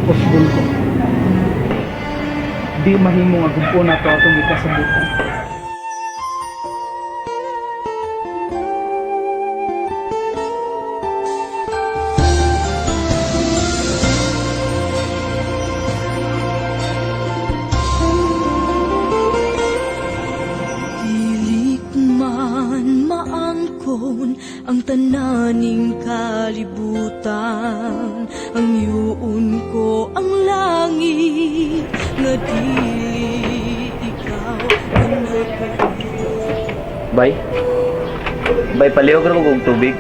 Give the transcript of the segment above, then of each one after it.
Possible ko. Di mahimo nga gumpo na to atong gikasabutan. Dili man maangkon ang tananing kalibutan, ang yuon ko ang langit nga dili ikaw ang nagkaroon. Bay? Bay, palihog ra og tubig.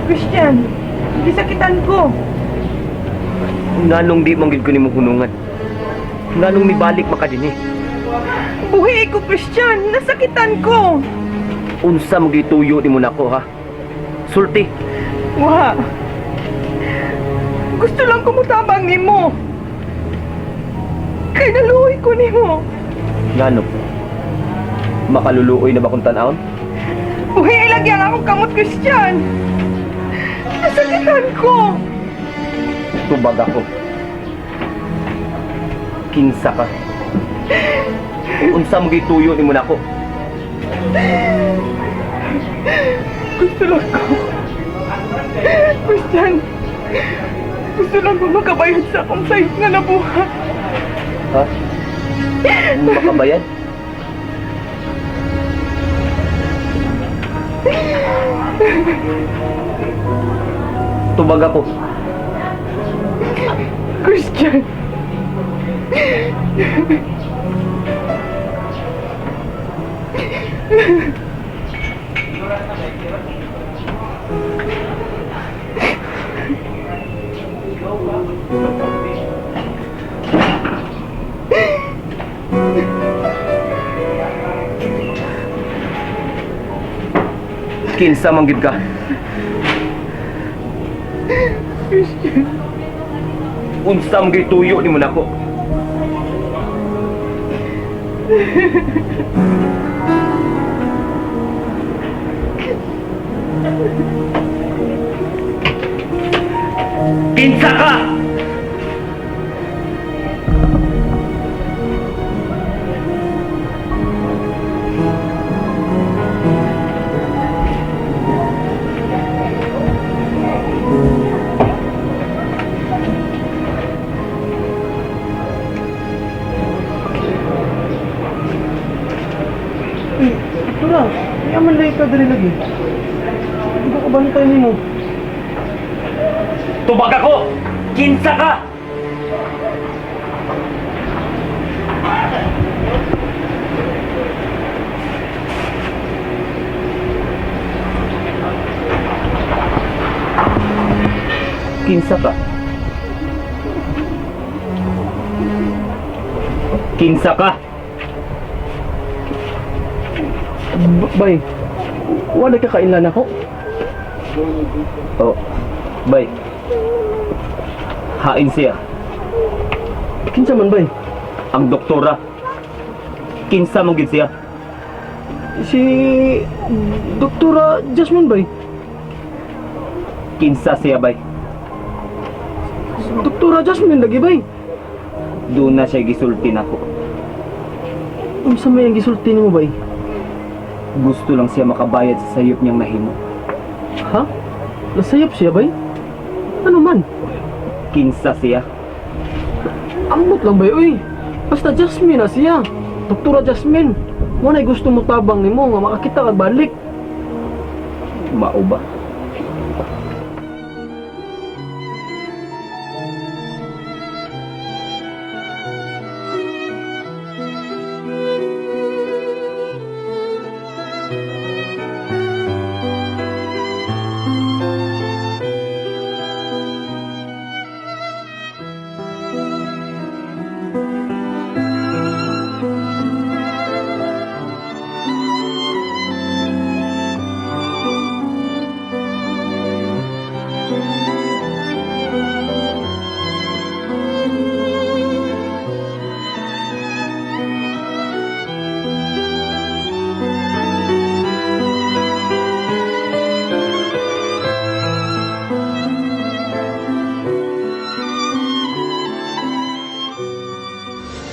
Christian, gisakitan ko. Nganong di man gid ko nimo hunungan? Nganong mibalik maka dinhi? Buhi ko, Christian. Nasakitan ko. Unsa mo gituyo nimo nako ha? Sulti. Wa. Gusto lang ko mutabang nimo. Kay naluoy ko nimo. Ngano? Makaluluoy na ba kung tan-awon? Buhi lagi ang akong kamot, Christian. Nasakitan ko. Tubag ako. Kinsa ka? Unsa mo gituyo nimo nako? Gusto lang ko. Christian, gusto lang ko makabayad sa akong sayop nga nabuhat. Ha? Makabayad? Tubag ako. Christian. Kinsa man gid ka? Christian. Unsa man gituyo nimo nako? Kinsa ka? Uy, Doktora, yaman lang ka dali lagi. Hindi ko kabantay nimo. Tubag ako! Kinsa ka? Kinsa ka? Kinsa ka? Bay, wala ka kainlan ako. Oh, bay. Hain siya. Kinsa man bay? Ang doktora. Kinsa mo gid siya? Si Doktora Jasmine bay. Kinsa siya bay? Doktora Jasmine lagi bay. Doon na siya gisulti nako. Unsa may ang gisulti nimo bay? Gusto lang siya makabayad sa sayop niyang nahimo. Ha? Nasayop siya bay? Ano man? Kinsa siya? Ambot lang ba uy? Basta Jasmine na siya. Doktora Jasmine. Mo na gusto mo tabang nimo nga makakita kag balik. Mao ba?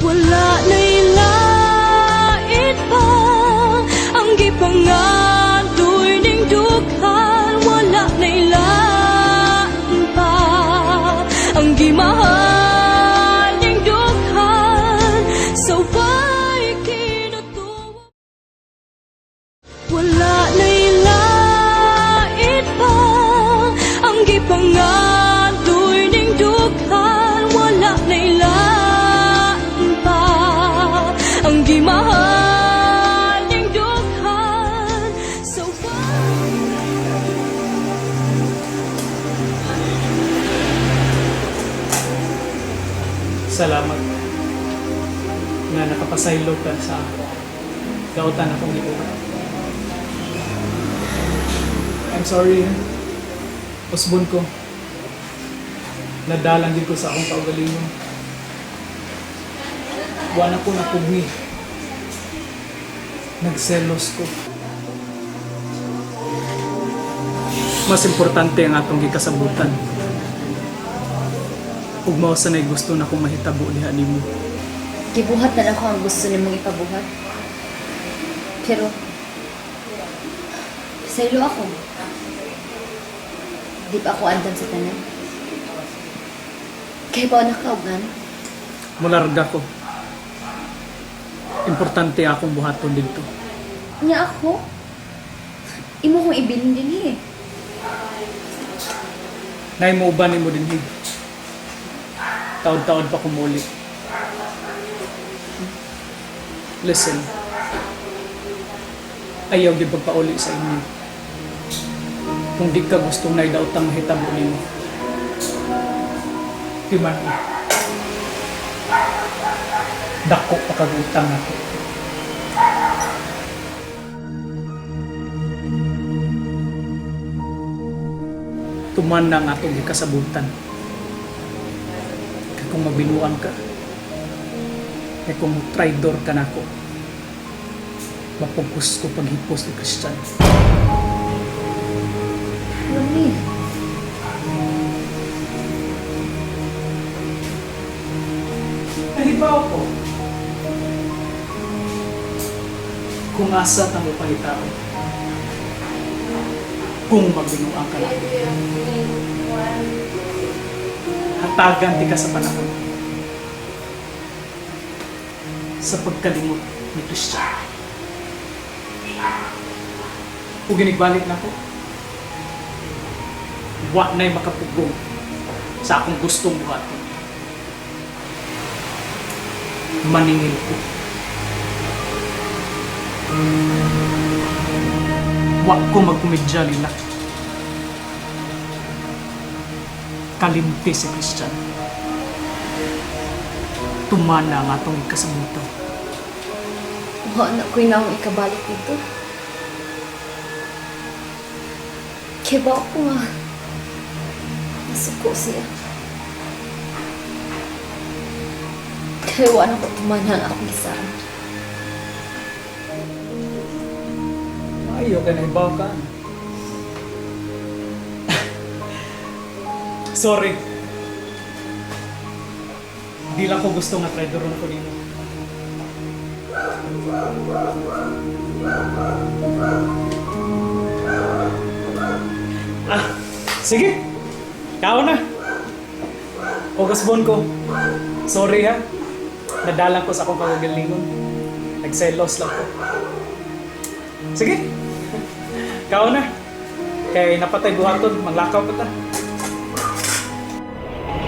Wala na'y lait pa ang gipangadoy ning dughan. Wala na'y lain pa ang gimahal ning dughan. Sa way kinutuwa. Wala na'y lait pa ang gipangadoy ning dughan. Wala na'y lain pa ang gimahal ning dughan. Sa way Salamat nga nakapasaylo ka sa dautan akong gibuhat. I'm sorry. Eh. Usbon ko. Nadalang din ko sa akong kaugalingon. Wa na ko napugni. Nagselos ko. Mas importante ang atong gikasabutan. Ug mao sa nay gusto na kong mahitabo diha nimo. Gibuhat na lang ko ang gusto nimong ipabuhat. Pero, pasaylo ako. Di pa ako andam sa tanan. Kay ba nakaugan? Mularga ko. Importante akong buhaton dito. Nya ako? Imo kong ibilin din eh. Nay mo uban nimo dinhi. Taod-taod pa kumuli. Listen. Ayaw gid pagpauli sa inyo. Kung di ka gustong naidaotang mahitabo nimo. Timan. Dako pa kag utang ako. Tuman na ang atong gikasabutan. Kay kung mabinuang ka, kay kung traidor ka nako, mapugos ko paghipos ni Christian. Lumi. Nahibaw ko. Kung asa tamo pangitao, kung magbinuang ka nako, hatagan ti ka sa panahon sa pagkalimot ni Christian. Ug ginigbalik nako, wa na'y makapugong sa akong gustong buhaton. Maningil ko. Wa ko magkomedya nila. Kalimti si Christian. Tumana ang atong ikasabutan. Wa na ko'y naong ikabalik dito. Kay ba ako nga nasuko siya. Kaya wa na ko tumana ang akong gisaan. Ayaw ka na ibaw ka. Sorry. Di lang ko gusto nga traidoron ko nimo. Ah, sige. Kao na. O kasbon ko. Sorry ha. Nadalang ko sa akong kagalingon. Nagselos lang ko. Sige. Kao na. Kay napatay buhaton, manglakaw pa ta.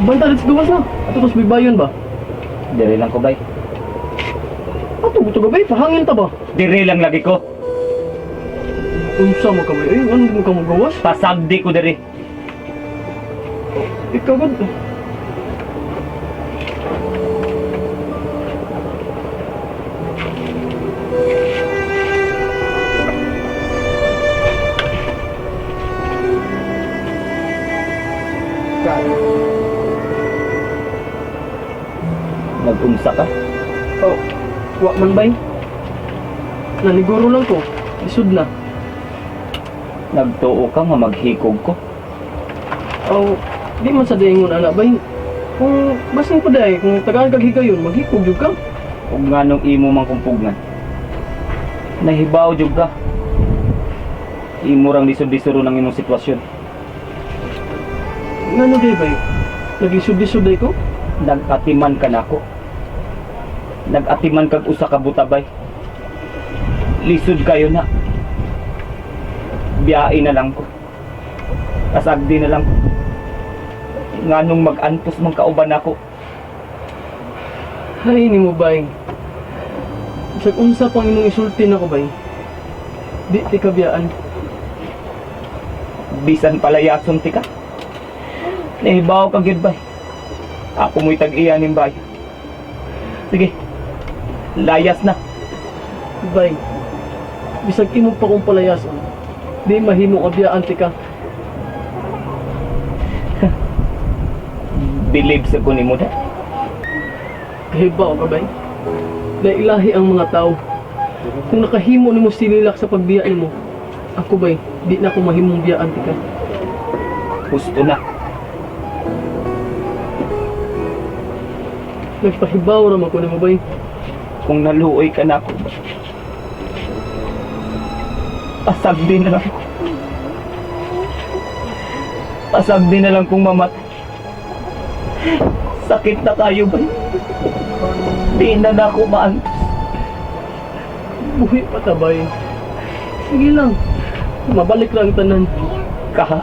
Banta, let's gawas na. Ato pas bibayon ba? Dire lang ko bay. Ato buto gabi, pahangin ta ba? Dire lang lagi ko. Unsa mo ka ba? Eh, ano mo ka mo gawas? Pasagdi ko dire. Ikaw ba? Nag-unsa ka? Oh, wa man bay. Naniguro lang ko. Lisod na. Nagtuo ka nga maghikog ko. Oh, di man sa daingon ana bay. Kung basin pa day, kung tagaan kag higayon, maghikog jud ka. Ug nganong imo man kong pugnan. Nahibaw jud ka. Imo rang lisod-lisod ng imong sitwasyon. Ngano day bay? Naglisod-lisod day ko? Nag-atiman ka nako. Nag-atiman kag usa ka butabay. Lisod kayo na. Biyae na lang ko. Pasagdi na lang ko. Nganong mag-antos man kauban nako. Hay nimo bay. Bisag unsa pang imong isulti nako bay. Di ti kabiyaan. Bisan palayason ti ka. Nahibaw ka gyud bay. Ako mo'y tag-iya ning bay. Sige. Layas na. Bay. Bisag imo pa kong palayason. Di mahimo kabiyaan ti ka. Believe sa ko nimo da. Kahibaw ka bay. Nailahi ang mga tao. Kung nakahimo nimo sililak sa pagbiya nimo, ako bay, di na ako mahimong biyaan ti ka. Gusto na. Nagpahibaw ra man ko nimo bay. Kung naluoy ka na ako ba. Pasagdi na lang ko. Pasagdi na lang kung mamatay. Sakit na kayo ba? Di na na ako maantos. Buhi pa ta bay. Sige lang. Mabalik lang ang tanan. Kaha.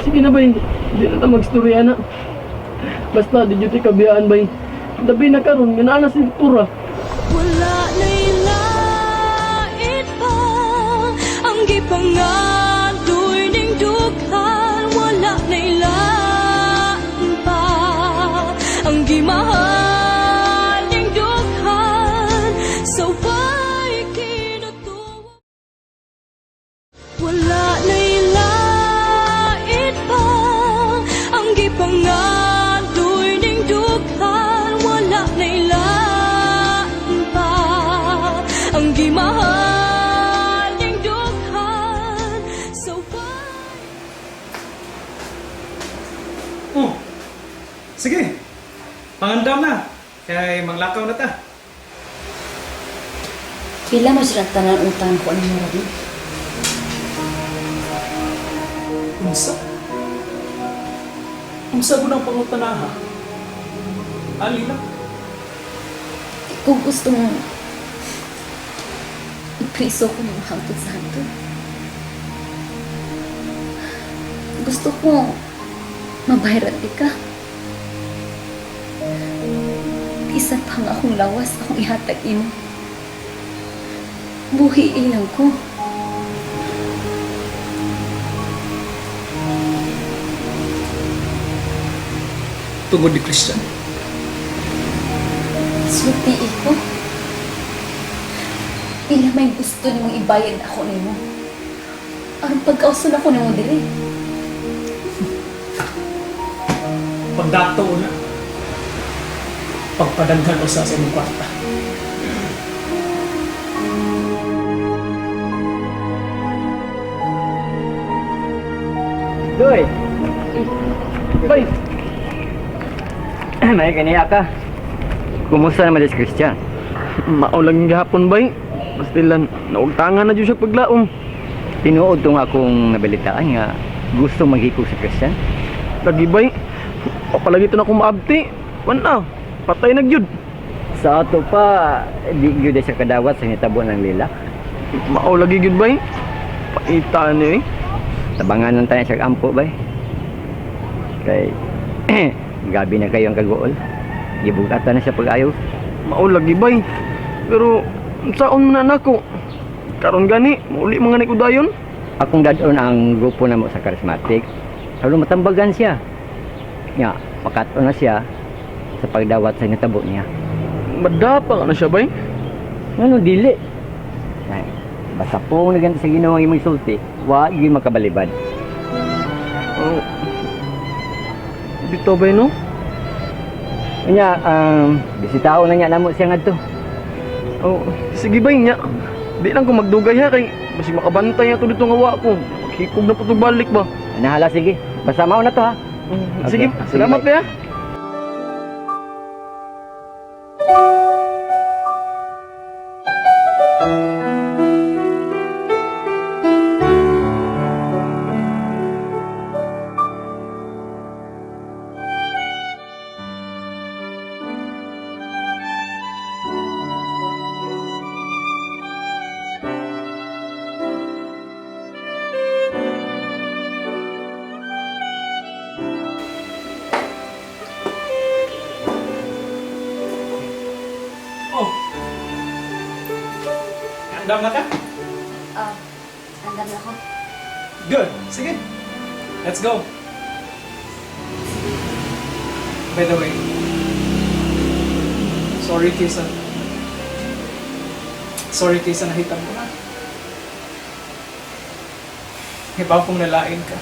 Sige na bay, di na ta magstorya na. Basta di jud ti kabiyaan bay. Dabi na karon nga naa na si Tura. Wala na'y lait pa ang gipangadoy ning dughan. Wala na'y lain pa ang gimahal ning dughan. Sa way kinutuwa. Wala na'y lait pa ang gipangadoy ning dughan. Wala na'y lain pa ang gimahal ning dughan. Sa way Oh. Sige. Pangandam na. Kay manglakaw na ta. Pila man sila tanan utang ko ano mo Rabi? Unsa? Unsa ko ng pangutanaha? Ali lang. Kung gusto mo, ipriso ko ng hangtod sa hangtod. Gusto ko, mabayaran di ka. Bisan pa nga akong lawas, akong ihatag imo. Buhi ilang ko. Tungod ni Christian. Sulti ko. Pila may gusto nimong ibayad ako nimo. Aron pagkauson ako nimo diri. Pagdato na. Pagpadaghan usa sa imong kwarta. Doy. Bay, May kaniya ka. Kumusta naman si Christian? mao lang yung gihapon bay. Bastilan, naugtangan na jud siya paglaom. Tinuod to nga akong nabalitaan nga gusto maghikog si Christian. Lagi bay, Papalagi to na akong maabti. Wan na, patay na gyud. Sa ato pa, di gyud siya kadawat sa nitabo ng lila. Mao lagi gyud bay. Paita ni eh. Tabangan lang tayo sa ampo bay. Kay gabi na kayo ang kaguol. Gibugatan na siya pag-ayo. Mao lagi bay. Pero saon man na nako? Karon gani, mauli mga ni ko dayon. Akong dadon ang grupo na mo sa charismatic. Aron matambagan siya. Nya, makaton na siya sa pagdawat sa nitabo niya. Madapa na siya bay. Ngano dili? Ay, basta pong naganti sa Ginoo ang imong sulti, wa gyud makabalibad. Oh. Dito bay no? Nya, bisitaon na niya namo siya ngadto. Oh, sige bay nya. Di lang ko magdugay ha kay basig makabantay ato dito nga wa ko. Maghikog na po to balik ba. Nahala sige. Basta mao na to ha. Sige, Okay. salamat Sige, kaya. Oh. Andam na ka? Ah, andam na ako. Good. Sige. Let's go. By the way, sorry Kisa. Sorry Kisa, nakita mo na. Iba kong nalain ka.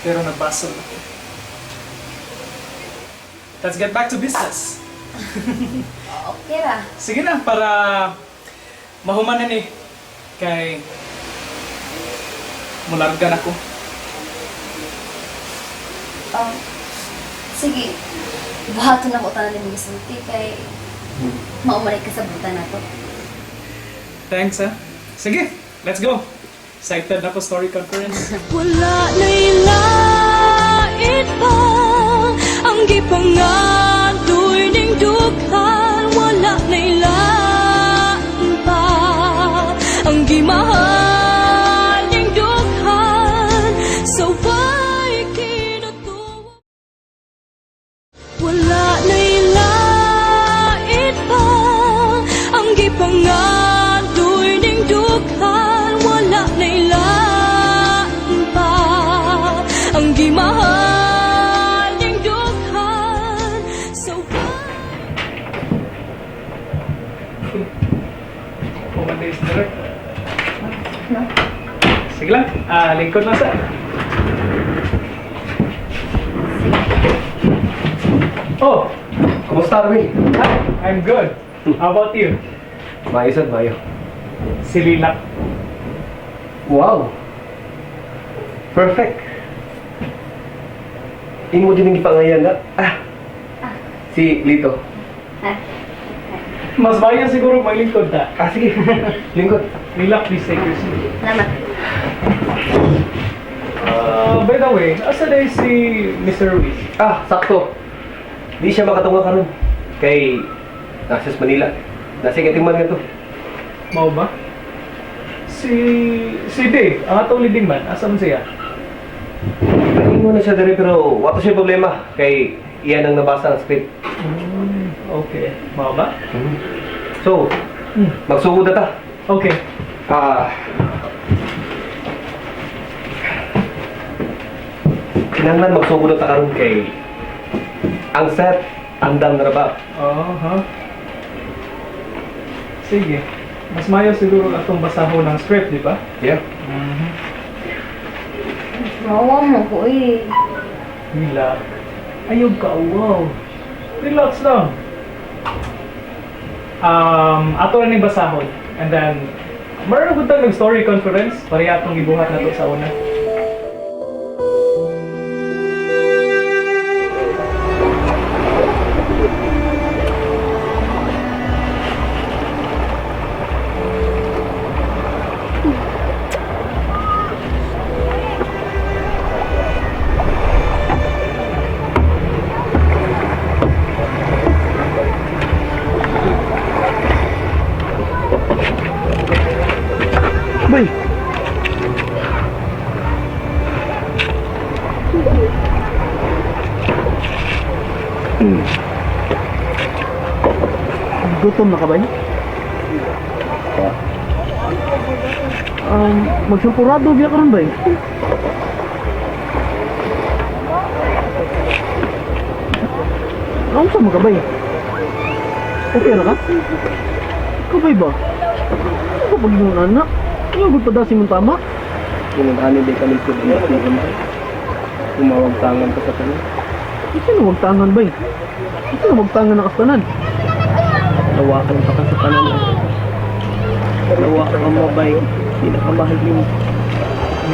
Pero nabasol ako. Let's get back to business. Okay ra. Sige na, para mahuman na ni. Kay mulargan ako. Sige. Buhaton na ko tanan ni gisulti kay maumaray ka sa buta na to. Thanks, ha. Sige, let's go. Excited na ako story conference. Wala na'y lait pa ang gipangadoy ning dughan. Wala na'y lain pa ang gimahal ning dughan. Sa way kinutuwa. Wala na'y lait pa ang gipangadoy ning dughan. Wala na'y lain pa ang gimahal ning dughan. Sa way Pumunta is direct. Sige lang, lingkod lang sa. Oh, Kumusta, Arvil? Hi, I'm good. How about you? Maayos at mayo. Si Lilak. Wow! Perfect! Imo din ang gipangayan na. Ah! Si Lito. Mas bayan siguro maglingkod ta. Ah, sige. Lingkod. Lilak, please take your seat. Salamat. By the way, asa na si Mr. Ruiz? Ah, sakto. Di siya makatunga karon. Kay nasa sa Manila. Nasa katingman nga to. Mao ba? Si Dave, ang atong leading man, asa man siya? Paingon na siya diri pero wato siya problema kay iyan ang nabasa ang script. Okay. Mao ba? So, magsugod na ta. Okay. Ah. Kinahanglan magsugod na ta karon kay ang set andam na ra ba? Oo, ha? Sige. Mas mayo siguro atong basahon ng script, di ba? Yeah. Mawa mo ko eh. Relax. Ayaw ka, wow. Relax lang. Ato na ning basahon. And then, meron ko tang story conference. Pareha atong gibuhat na to sa una. Gutom na ka ba? Magsampurado biya karon ba? Ano sa mga bay? Okay ra ka? Kabay ba? Ano pag yung anak? Ano ba padasi mong tama? Ingon ani di kami sud ang Tumawag tangan ka sa tanan. Ito na wag tangan bay. Ito na wag tangan ang kastanan. Lawakan pa ka sa tanan. Lawakan ka mo bay. Di na ka mahal nimo.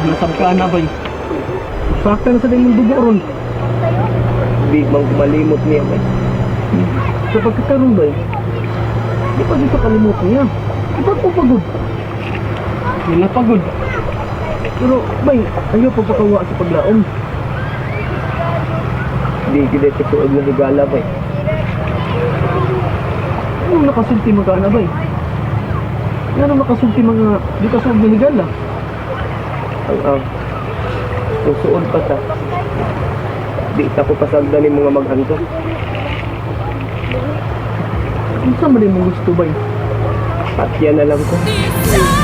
Nasabka na bay. Sakta na sa ding dugo ron. Di man kumalimot niya bay. Sa pagkakaroon bay, di pa dito kalimot niya. Di pa po pagod. Nila pagod. Pero bay, ayaw pagpakawa sa paglaom. Di gid kasuod nga higala bay. Anong nakasulti mga na bay? Ano nakasulti mga di ka suod nga higala? Ang ang. Kung suod pa ta. Di ta ko pasagdan ni mga maghanto. Unsa man mo gusto bay? Patya na lang ko. Di